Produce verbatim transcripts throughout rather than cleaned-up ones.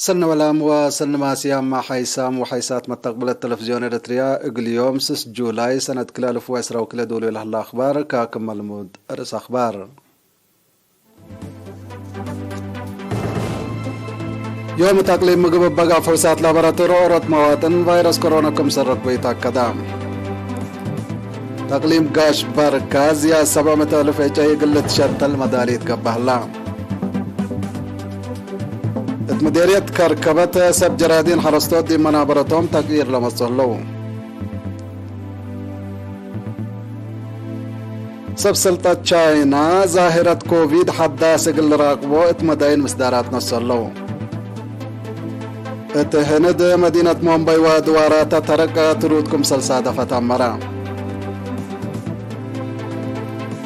ሰኒ ወላም ወሰኒ ማስያም፣ ሓይሳም ወሓይሳት መተቅብለት ተለፍዝዮን ኤረትርያ፣ እግል ዮም ስስ ጁላይ ሰነት ክልኤ አልፍ ወዕስራ ወክልኤ ዶሉ ለህለ አክባር፣ ከክመ ልሙድ ርእስ አክባር። ዮም እት አቅሊም ምግብ እበ ጋፍ ሕውሳት ላቦራቶሪ ኦሮት መዋጥን ቫይረስ ኮሮና ክምሰል ረክበዩ ተአከደ። ተቅሊም ጋሽ ባርካ ዝያድ ሰብዕ ምእት አልፍ ዕጨይ እግል ልትሸተል መዳሊት ገብአ ህላ። እት ምዴርየት ከርከበት ሰብ ጀራዲን ሐረስቶት ዲብ መናበረቶም ተቅይር ለመጽኡ ህለው። ሰብ ሰልጠት ቻይና ዛህረት ኮቪድ ሐዳስ እግል ልራቅቦ እት መዳይን ምስዳራት ነስኦ ህለው። እት ህንድ መዲነት ሞምባይ ወድዋራተ ተረቀ ትሩድ ክምሰል ሳደፈት አመረ።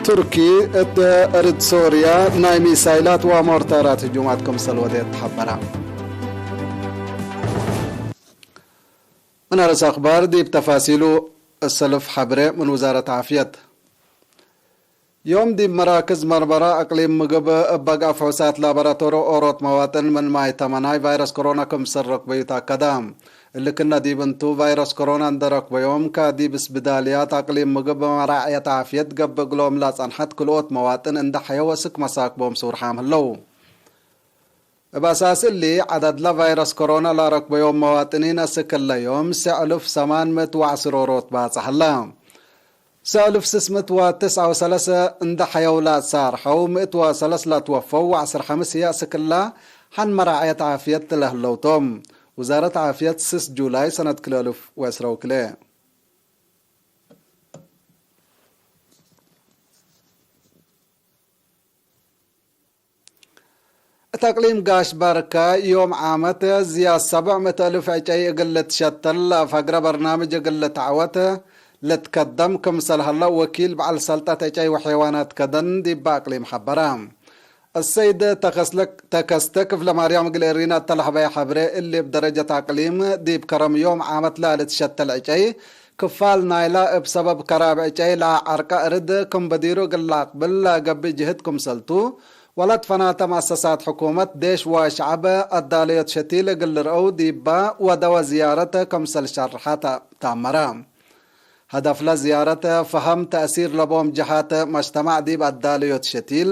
ቱርኪ እት እርድ ሶርያ ናይ ሚሳይላት ወሞርታራት ህጁማት ክምሰል ወዴት ተሐበረ። ምን አርእስ አክባር ዲብ ተፋሲሉ እሰልፍ ሐብሬ ምን ውዛረት ዓፍየት። ዮም ዲብ መራክዝ መርመራ አቅሊም ምግብ እበ ጋፍ ሕውሳት ላቦራቶሪ ኦሮት መዋጥን ምን ማይ ተመናይ ቫይረስ ኮሮና ክምሰል ረክበዩ ተአከደ። እሊ ክነ ዲብ እንቱ፣ ቫይረስ ኮሮና እንደ ረክበዮም፣ ከዲብ ስብዳልያት አቅሊም ምግብ መራዕየት ዓፍየት ገብእ እግሎም ለጸንሐት ክልኦት መዋጥን እንደ ሐየው እስክ መሳክቦም ሱርሓም ህለው። እብ አሳስ እሊ፣ ዐደድ ለቫይረስ ኮሮና ለረክበዮም መዋጥኒን እስክ እለ ዮም፣ ሰዕ እልፍ ሰማን ምእት ወዐስር ኦሮት ባጽሕ ህለ። ሰዕ እልፍ ስስ ምእት ወትስዐ ወሰለሰ እንደ ሐየው ለአትሳርሐው፣ ምእት ወሰለስ ለትወፈው ወዐስር ሐምስ ህዬ እስክ እለ ሐን መራዕየት ዓፍየት ለህለው ቶም። ውዛረት ዓፍየት ስስ ጁላይ ሰነት ክልኤ እልፍ ወዕስራ ወክልኤ። እት አቅሊም ጋሽ ባርካ ዮም ዓመት ዝያድ ሰብዕ ምእት እልፍ ዕጨይ እግል ልትሸተል ለአፍሀግረ በርናምጅ እግል ልትዐወት ልትከደም ክምሰል ሀለ ወኪል በዐል ሰልጠት ዕጨይ ወሐይዋናት ከደን ዲበ አቅሊም ሐበረ። አሰይድ ተከስለ-፣ ተከስተ ክፍለማርያም እግል ኤሪና እተ ለሀበየ ሐብሬ፣ እሊ እብ ደረጀት አቅሊም ዲብ ከረም ዮም ዓመት ለልትሸተል ዕጨይ ክፋል ናይላ እብ ሰበብ ከራብ ዕጨይ ለአዐርቀ እርድ ክም በዲሩ እግል ለአቅብል ለገብእ ጅህድ ክምሰልቱ፣ ወለትፈናተ መአሰሳት ሕኩመት፣ ዴሽ ወሸዐብ አዳለዮት ሸቲል እግል ልርአው ዲባ ወደወ ዝያረት ክምሰል ሸርሐ ተ-፣ ተአመረ። ሀደፍለ ዝያረት፣ ፈሀም ተእሲር ለቦም ጀሃት መጅተማዕ ዲብ አዳለዮት ሸቲል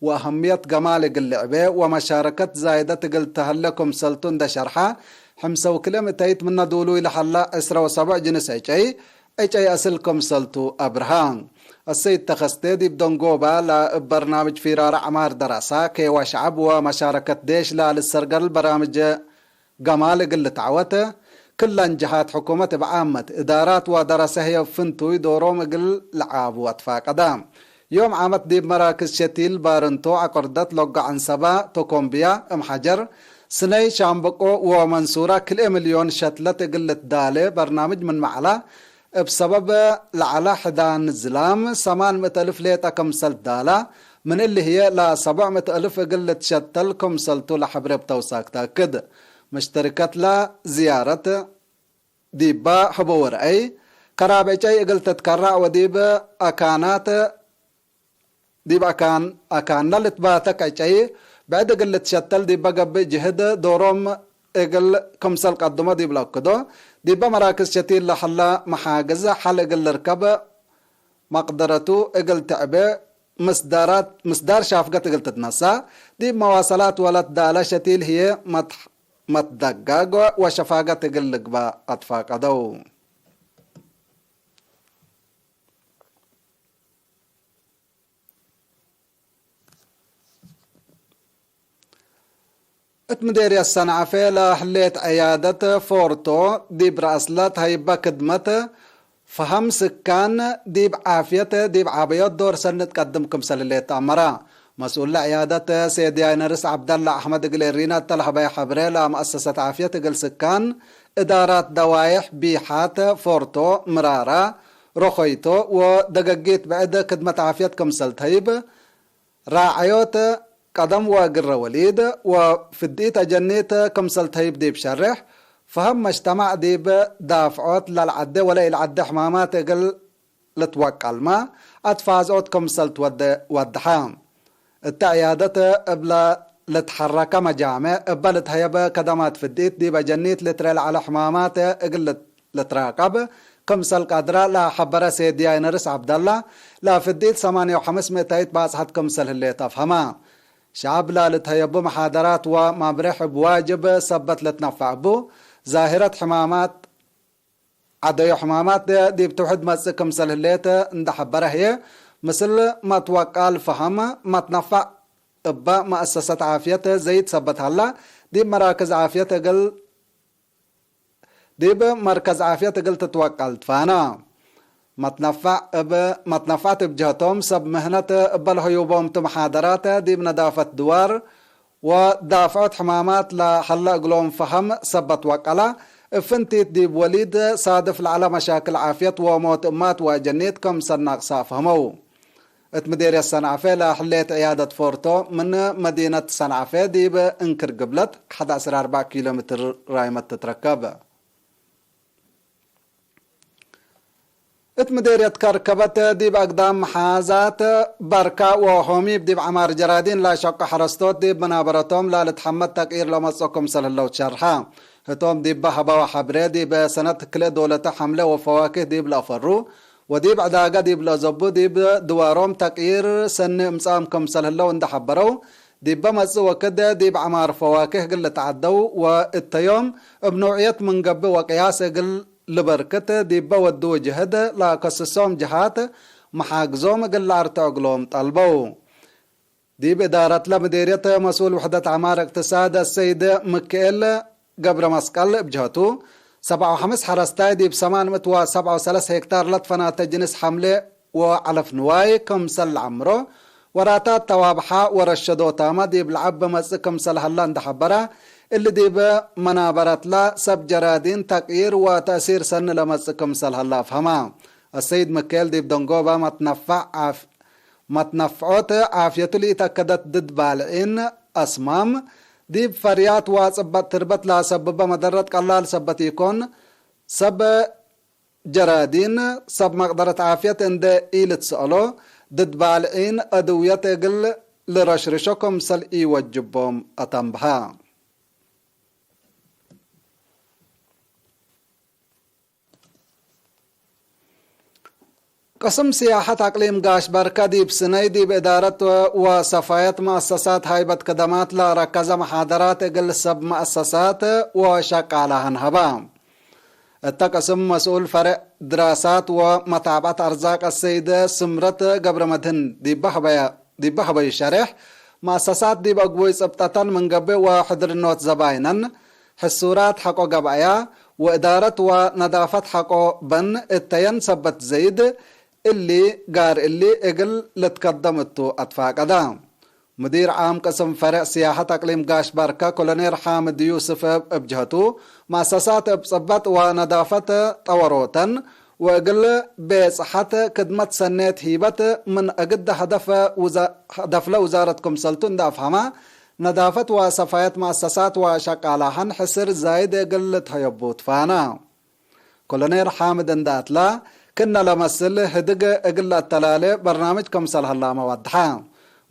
ወአሀምየት ገማል እግል ልዕቤ ወመሻረከት ዛይደት እግል ተሀለ ክምሰልቱ እንደ ሸርሐ፣ ሕምሰ ወክልኤ ምእተይት ምነ ዱሉይ ለሀላ ዕስረ ወሰብዕ ጅንስ ዕጨይ፣ ዕጨይ አስል ክምሰልቱ አብርሃ። አሰይድ ተኸስቴ ዲብ ደንጎባ ለእብ በርናምጅ ፊራረ ዐማር ደራሳ፣ ኬዋ ሸዐብ ወመሻረከት ዴሽ ለልትሰርገል በራምጅ ገማል እግል ልትዐወት፣ ክለን ጀሃት ሕኩመት እብ ዓመት፣ እዳራት ወደረሰ ህዬ ፍንቱይ ዶሮም እግል ለዓቡ አትፋቀደ። ዮም ዓመት ዲብ መራክዝ ሸቲል ባርንቶ፣ ዐቅርደት፣ ሎጋ ዐንሰባ፣ ቶኮምብያ፣ እምሐጀር፣ ስነይ፣ ሻምበቆ ወመንሱራ ክልኤ ሚልዮን ሸትለት እግል ልትዳሌ በርናምጅ ምንመ ዐላ፣ እብ ሰበብ ለዐለ ሕዳን ዝላም ሰማን ምእት አልፍ ሌጠ ክምሰል ትዳላ፣ ምን እሊ ህዬ ለሰቡዕ ምእት አልፍ እግል ልትሸተል ክምሰልቱ ለሐብሬ እብ ተውሳክ ተአክድ። መሽተሪከትለ ዝያረት ዲባ ሀበው ረአይ፣ ከራብ ዕጨይ እግል ትትከራዕ ወዲብ አካናት ዲብ አካን፣ አካንለ ልትባተክ ዕጨይ ብዕድ እግል ልትሸተል ዲበ ገብእ ጅህድ ዶሮም እግል ክምሰል ቀድሞ ዲብ ለአክዶ፣ ዲበ መራክዝ ሸቲል ለሀለ መሓግዝ ሐል እግል ልርከብ መቅደረቱ እግል ትዕቤ ምስዳራት፣ ምስዳር ሻፍገት እግል ትትነሳ፣ ዲብ መዋሰላት ወለት ዳለ ሸቲል ህዬ መትሕ-፣ መትደጋግ ወሸፋገት እግል ልግባእ አትፋቀደው። እት ምዴርየት ሰንዐፌ ለህሌት ዕያደት ፎርቶ፣ ዲብ ረአስለ ተሀይበ ክድመት ፈሀም ስካን ዲብ ዓፍየት ዲብ ዐበዮት ዶር ሰኒ ትቀድም ክምሰል ህሌት ተአመረ። መስኡል ለዕያደት ሴድያይ ነርስ ዐብደላ አሕመድ እግል ኤሪና እተ ለሀበየ ሐብሬ፣ ለመአሰሰት ዓፍየት እግል ስካን፣ እዳራት ደዋይሕ፣ ቢሓት፣ ፎርቶ፣ ምራራ፣ ሮኾይቶ ወደገጊት ብዕድ ክድመት ዓፍየት ክምሰል ተህይብ፣ ራዐዮት ቀደም ወእግረ ወሊድ ወፍድኢት አጀኒት ክምሰል ተህይብ ዲብ ሸሬሕ፣ ፈሀም መጅተማዕ ዲብ ዳፍዖት ለልዐዴ ወለኢልዐዴ ሕማማት እግል ልትወቀልመ አትፋዝኦት ክምሰል ትወዴ ወደሐ። እተ ዕያደት እብለ ልትሐረከ መጃምዕ፣ እበ ልትሀየበ ከደማት ፍዲት ዲበ ጀኒት ልትረ ለዐለ ሕማማት እግል ልትራቀብ ክምሰል ቀድረ ለሐበረ ሴድያይ ነርስ ዐብደላ፣ ለፍዲት ሰማንየ ወሐምስ ምእታይት ባጽሐት ክምሰል ህሌት አፍሀመ። ሸዐብ ለልትሀየቡ መሓደራት ወማብሬሕ እብ ዋጅብ ሰበት ልትነፈዕ እቡ። ዛሂረት ሕማማት፣ ዐደዮ ሕማማት ዲብ ትውሕድ መጽእ ክምሰል ህሌት እንደ ሐበረ ህዬ፣ ምስል መትወቃል ፈሀም መትነፈዕ እበ መአሰሰት ዓፍየት ዘይድ ሰበት ሀላ፣ ዲብ መራክዝ ዓፍየት እግል ዲብ መርከዝ ዓፍየት እግል ትትወቀል ትፋነ። መትነፈዕ እብ፣ መትነፈዕት እብ ጀህቶም ሰብ ምህነት እበ ለህዩቦም ቱ መሓደራት ዲብ ነዳፈት ድዋር ወዳፍዖት ሕማማት ለሀለ እግሎም ፈሀም ሰበት ወቀላ፣ እብ ፍንቲት ዲብ ወሊድ ሳድፍ ለዐለ መሻክል ዓፍየት ወሞት እማት ወአጀኒት ክምሰል ናቅሰ አፍሀመው። እት ምዴርየት ሰንዐፌ ለህሌት ዕያደት ፎርቶ ምን መዲነት ሰንዐፌ ዲብ እንክር ግብለት ሐድ አስር አርበዕ ኪሎ ሜትር ራይመት ትትረከብ። እት ምዴርየት ከርከበት ዲብ አግዳም መሓዛት በርካ ወሆሚብ ዲብ ዐማር ጀራዲን ለሸቁ ሐረስቶት ዲብ መናበረቶም ለልትሐመድ ተቅይር ለመጽኦ ክምሰል ህለው ትሸርሐ። ህቶም ዲበ ሀበወ ሐብሬ፣ ዲብ ሰነት ክልኤ ዶለተ ሐምሌ ወፈዋክህ ዲብ ለአፈሩ ወዲብ ዕዳገ ዲብ ለአዘቡ፣ ዲብ ድዋሮም ተቅይር ሰኒ እምጽአም ክምሰል ህለው እንደ ሐበረው፣ ዲበ መጽእ ወክድ ዲብ ዐማር ፈዋክህ እግል ልትዓደው ወእተ ዮም እብ ኖዕየት ምን ገብእ ወቅያስ እግል ልበርክት ዲበ ወድው ጅህድ ለከስሶም ጀሃት መሓግዞም እግል ለአርትዖ እግሎም ጠልበው። ዲብ እዳረትለ ምዴርየት መስኡል ውሕደት ዐማር እቅትሳድ አሰይድ ምክኤል ገብረ መስቀል እብ ጀህቱ፣ ሰብዓ ወሐምስ ሐረስታይ ዲብ ሰማን ምእት ወሰብዓ ወሰለስ ሄክታር ለትፈናተ ጅንስ ሐምሌ ወዐለፍ ንዋይ ክምሰል ለዐምሮ፣ ወራታት ተዋብሓ ወረሸዶ ታመ ዲብ ለዐብ መጽእ ክምሰል ሀላ እንደ ሐበረ፣ እሊ ዲብ መናበረትለ ሰብ ጀራዲን ተቅይር ወተእሲር ሰኒ ለመጽእ ክምሰል ሀላ አፍሀመ። አሰይድ ምክኤል ዲብ ደንጎበ መትነፈዕ ዓፍ-፣ መትነፍዖት ዓፍየቱ ለኢተአከደት ድድ ባልዒን አስማም፣ ዲብ ፈርያት ወጽበጥ ትርበት ለአሰብበ መደረት ቀላል ሰበት ኢኮን፣ ሰብ ጀራዲን ሰብ መቅደረት ዓፍየት እንዴ ኢልትሰአሎ፣ ድድ ባልዒን አድውየት እግል ልረሽርሾ ክምሰል ኢወጅቦም አተንብሀ። ቅስም ስያሐት አቅሊም ጋሽ በርከ ዲብ ስነይ ዲብ እዳረት ወሰፋየት መአሰሳት ሃይበት ከደማት ለረከዘ መሓደራት እግል ሰብ መአሰሳት ወሸቃላህን ሀበ። እተ ቅስም መስኡል ፈሬዕ ድራሳት ወመታብዐት አርዛቅ አሰይድ ስምረት ገብረመድህን ዲበ ሀበየ፣ ዲበ ሀበዩ ሸሬሕ፣ መአሰሳት ዲብ አግቡይ ጽብጠተን ምን ገብእ ወሕድርኖት ዘባይነን፣ ሕሱራት ሐቆ ገብአያ ወእዳረት ወነዳፈት ሐቆ በን እተየን ሰበት ዘይድ፣ እሊ ጋር እሊ እግል ልትከደም እቱ አትፋቀደ። ሙዲር ዓም ቅስም ፈሬዕ ስያሐት አቅሊም ጋሽ ባርከ ኮሎኔል ሓምድ ዩስፍ እብ ጀህቱ፣ መአሰሳት እብ ጽበጥ ወነዳፈት ጠወሮተን፣ ወእግል ቤጽሐት ክድመት ሰኔት ሂበት ምን እግደ ሀደፍ ውዛ-፣ ሀደፍለ ውዛረት ክምሰልቱ እንደ አፍሀመ፣ ነዳፈት ወሰፋየት መአሰሳት ወሸቃላሐን ሕስር ዛይድ እግል ልትሀየቡ ትፋነ። ኮሎኔል ሓምድ እንደ አትላ፣ ክእነ ለመስል ህድግ እግል ለአተላሌ በርናምጅ ክምሰል ሀላመ ወድሐ።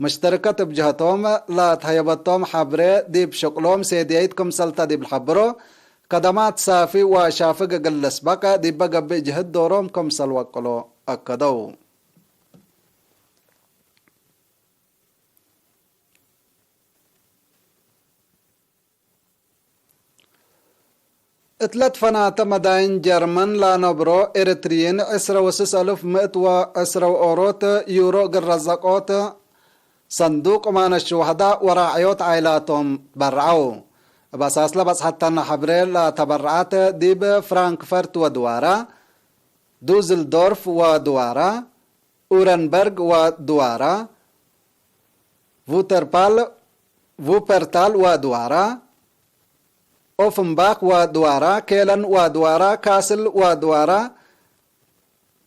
ምሽተርከት እብ ጀህቶም ለትሀየበቶም ሐብሬ ዲብ ሽቅሎም ሴድያይት ክምሰልተ ዲብ ለሐብሮ፣ ከደማት ሳፊ ወሻፍግ እግል ልስበቅ ዲበ ገብእ ጅህድ ዶሮም ክምሰል ወቅሎ አከደው። እት ለትፈናተ መዳይን ጀርመን ለአነብሮ ኤረትርዪን ዕስረ ወስስ አልፍ ምእት ወዕስረ ወኦሮት ዩሮ እግል ረዘቆት ሰንዱቅ እማነ ሹሀዳ ወራዕዮት ዓይላቶም በርዐው። እብ አሳስለ በጽሐተነ ሐብሬ ለተበርዐት ዲብ ፍራንክፈርት ወድዋራ፣ ዱዝልዶርፍ ወድዋራ፣ ኡረንበርግ ወድዋራ፣ ቩተርፓል፣ ቩፐርታል ወድዋራ፣ ኦፍንባክ ወድዋራ፣ ኬለን ወድዋራ፣ ካስል ወድዋራ፣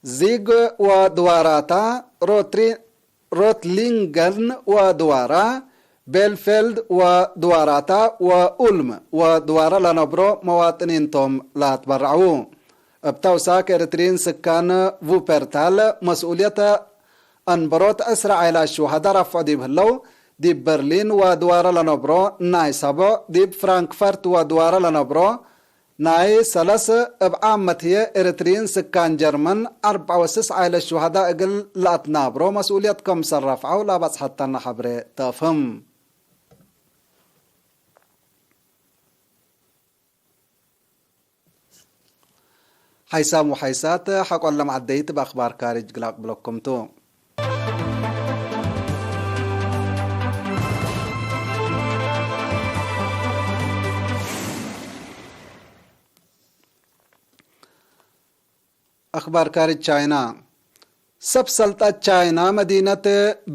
ዚግ ወድዋራታ፣ ሮትሪ-፣ ሮትሊንገን ወድዋራ፣ ቤልፌልድ ወድዋራታ ወኡልም ወድዋራ ለነብሮ መዋጥኒን ቶም ለአትበረዐዉ። እብ ተውሳክ ኤረትርዪን ስካን ቩፐርታል መስኡልየት አንበሮት ዕስረ ዓይላት ሹሀዳ ረፍዖ ዲብ ህለው፣ ዲብ በርሊን ወድዋረ ለነብሮ ናይ ሰቦዕ፣ ዲብ ፍራንክፈርት ወድዋረ ለነብሮ ናይ ሰለስ፣ እብ ዓመት ህዬ ኤረትርዪን ስካን ጀርመን አርበዕ ወስስ ዓይለት ሹሀዳእ እግል ለአትናብሮ መስኡልየት ክምሰል ረፍዐው ለአበጽሐተነ ሐብሬ ተአፍህም። ሓይሳም ወሓይሳት ሐቆለ መዐደይት እብ አክባር ካርጅ እግል አቅብለኩም ቱ። አክባር ካርጅ ቻይና። ሰብ ሰልጠት ቻይና መዲነት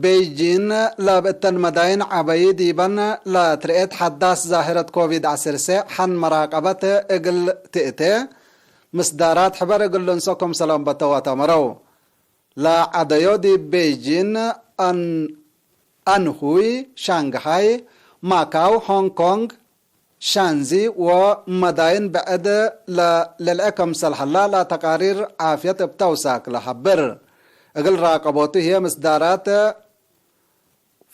ቤይጂን ለብእተን መዳይን ዐበዪ ዲበን ለትርኤት ሐዳስ ዛህረት ኮቪድ ዐስር ሐን መራቀበት እግል ትእቴ ምስዳራት ሕበር እግል ልንሶ ክምሰል አንበተው አተመረው። ለዐደዮ ዲብ ቤይጂን አን-፣ አንሁይ፣ ሻንግሃይ፣ ማካው፣ ሆንግ ኮንግ፣ ሻንዚ ወመዳይን ብዕድ ለልዕሌ ክምሰል ሀላ ለተቃሪር ዓፍየት እብ ተውሳክ ለሐብር። እግል ራቀቦቱ ህዬ ምስዳራት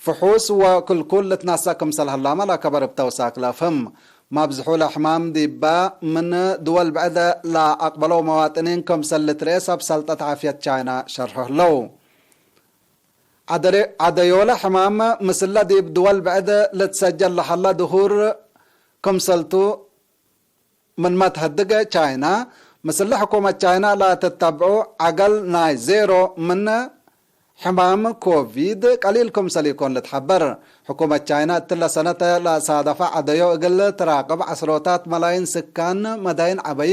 ፍሑስ ወክልኩል ልትነሰእ ክምሰል ሀላመ ለከበር እብ ተውሳክ ለአፍህም። መብዝሑ ለሕማም ዲበ ምን ድወል ብዕድ ለአቅበለው መዋጥኒን ክምሰል ልትርኤ ሰብ ሰልጠት ዓፍየት ቻይና ሸርሖ ህለው። ዐደለ-፣ ዐደዮለ ሕማም ምስለ ዲብ ድወል ብዕድ ልትሰጀል ለሀለ ድሁር ክምሰልቱ ምንመ ተሀድገ፣ ቻይና ምስለ ሕኩመት ቻይና ለትተብዑ ዐገል ናይ ዜሮ ምን ሕማም ኮቪድ ቀሊል ክምሰል ኢኮን ልትሐበር። ሕኩመት ቻይና እትለ ሰነተ ለሳደፈ ዐደዮ እግል ትራቅብ ዐስሮታት መላይን ስካን መዳይን ዐበዪ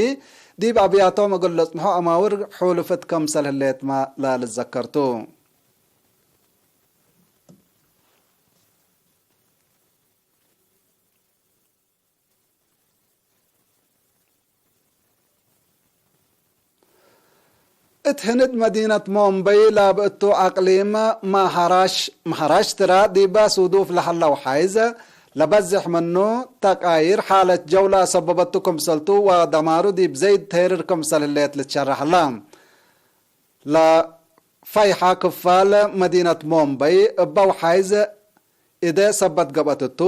ዲብ አብያቶም እግል ልጽንሖ አማውር ሑሉፍት ክምሰል ህሌትመ ለልትዘከር ቱ። እት ህንድ መዲነት ሞምበይ ላብእቱ አቅሊም ማሃራሽ-፣ ማሃራሽትራ ዲበ ሱዱፍ ለሀለው ሓይዝ ለበዝሕ ምኑ ተቃይር ሓለት ጀው ለአሰበበቱ ክምሰልቱ ወደማሩ ዲብ ዘይድ ተይርር ክምሰል ህሌት ልትሸረሕ ሀላ። ለፈይሐ ክፋል መዲነት ሞምበይ እበው ሓይዝ እዴ ሰበት ገብአት እቱ፣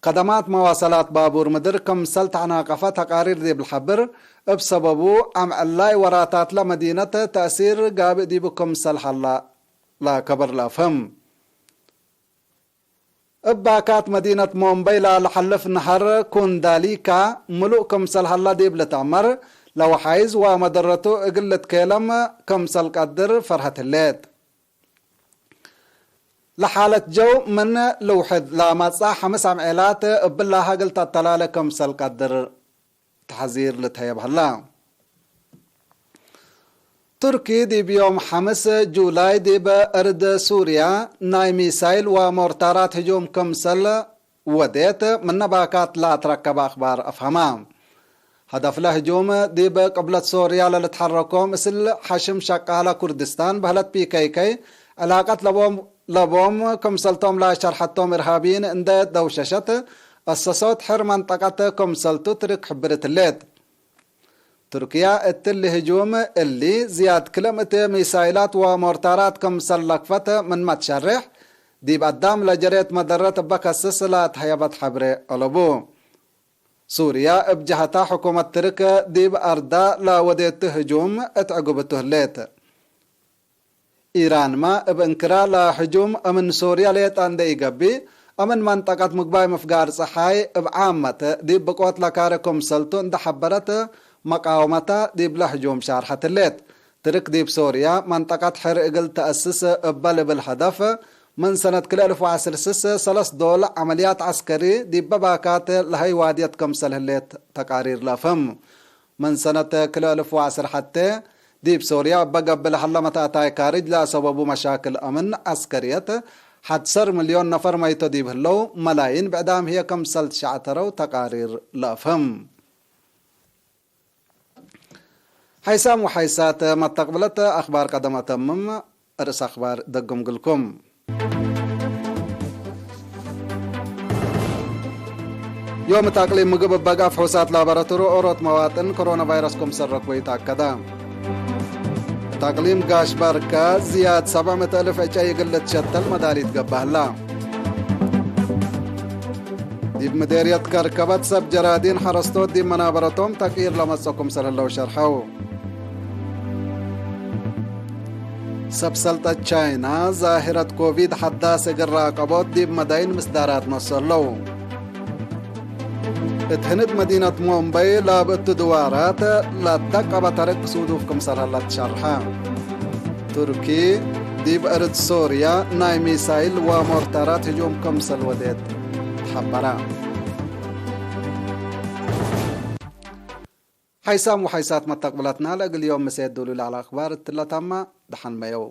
ከደማት መዋሰላት ባቡር ምድር ክምሰል ተአናቀፈ ተቃሪር ዲብ ለሐብር፣ እብ ሰበቡ አምዕላይ ወራታትለ መዲነት ተእሲር ጋብእ ዲቡ ክምሰል ሀላ ለከበር ለአፍህም። እብ ባካት መዲነት ሞምበይ ለለሐልፍ ነሀር ኩንዳሊካ ምሉእ ክምሰል ሀላ ዲብ ልትአመር፣ ለወሓይዝ ወመደረቱ እግል ልትኬለም ክምሰል ቀድር ፈርሀት ህሌት። ለሓለት ጀው ምን ልውሕድ ለመጽአ ሐምስ አምዔላት እብላሀ እግል ተአተላሌ ክምሰል ቀድር ተሐዚር ልትሀየብ ሀላ። ቱርኪ ዲብ ዮም ሐምስ ጁላይ ዲብ እርድ ሱርያ ናይ ሚሳይል ወሞርታራት ህጁም ክምሰል ወዴት ምነ ባካት ለአትረከበ አክባር አፍሀመ። ሀደፍለ ህጁም ዲብ ቅብለት ሶርያ ለልትሐረኮ ምስል ሐሽም ሸቃለ ኩርድስታን በህለት ፒ ኬ ኬ ዕላቀት ለቦም፣ ለቦም ክምሰልቶም ለሸርሐቶም እርሃብይን እንዴ ደውሸሸት አሰሶት ሕር መንጠቀት ክምሰልቱ ትርክ ሕብርት ህሌት። ቱርክያ እትሊ ህጁም እሊ ዝያድ ክለ ምእት ሚሳይላት ወሞርታራት ክምሰል ለክፈት ምንመ ትሸሬሕ፣ ዲብ አዳም ለጀሬት መደረት እበ ከስስ ለአትሀየበት ሐብሬ አለቡ። ሱርያ እብ ጀሀታ ሕኩመት ትርክ ዲብ አርዳ ለወዴቱ ህጁም እት ዕጉብቱ ህሌት። ኢራንመ እብ እንክራ ለህጁም እምን ሶርያ ሌጠ እንዴ ኢገብእ፣ እምን መንጠቀት ምግባይ ምፍጋር ጸሓይ እብ ዓመት ዲብ ብቆት ለካረ ክምሰልቱ እንዴ ሐበረት፣ መቃወመተ ዲብለ ህጁም ሻርሐት ህሌት። ትርክ ዲብ ሶርያ መንጠቀት ሕር እግል ተአስስ እበ ልብል ሀደፍ፣ ምን ሰነት ክልኤ እልፍ ወዐስር ስስ ሰለስ ዶል ዐመልያት ዐስከሪ ዲበ ባካት ለሀይ ዋድየት ክምሰል ህሌት ተቃሪር ለአፍህም። ምን ሰነት ክልኤ እልፍ ወዐስር ሐቴ፣ ዲብ ሶርያ እበ ገብእ ለሀለ መትአታይ ካርጅ ለአሰበቡ መሻክል አምን ዐስከርየት፣ ሐድ ሰር ምልዮን ነፈር መይቶ ዲብ ህለው፣ መላይን ብዕዳም ህዬ ክምሰል ትሸዕተረው ተቃሪር ለአፍህም። ሓይሳም ወሓይሳት መተቅብለት አክባር ቀደም አተምም። ርእስ አክባር ደግም ግልኩም። ዮም እት አቅሊም ምግብ እበ ገአፍ ሑሳት ላቦራቶሪ ኦሮት መዋጥን ኮሮና ቫይረስ ክምሰል ረክቦ ይትአከደ። እት አቅሊም ጋሽ ባርካ ዝያድ ሰብዕ ምእት እልፍ ዕጨይ እግል ልትሸተል መዳሊት ገብአ ህላ። ዲብ ምዴርየት ከርከበት ሰብ ጀራዲን ሐረስቶት ዲብ መናበረቶም ተቅይር ለመጽኦ ክምሰል ህለው ሸርሐው። ሰብ ሰልጠት ቻይና ዛህረት ኮቪድ ሐዳስ እግል ራቀቦት ዲብ መዳይን ምስዳራት ኖሶ ህለው። እት ህንድ መዲነት ሞምበይ ላብ እቱ ድዋራት ለተቀበ ተርክ ሱዱፍ ክምሰል ሀለ ትሸርሐ። ቱርኪ ዲብ እርድ ሶርያ ናይ ሚሳይል ወሞርታራት ህጁም ክምሰል ወዴት ተሐበረ። ሓይሳም ወሓይሳት መተቅብለትና ለእግል ዮም ምሴ ዱሉል ዐለ አክባር እትለ ተመ ደሐን መየው።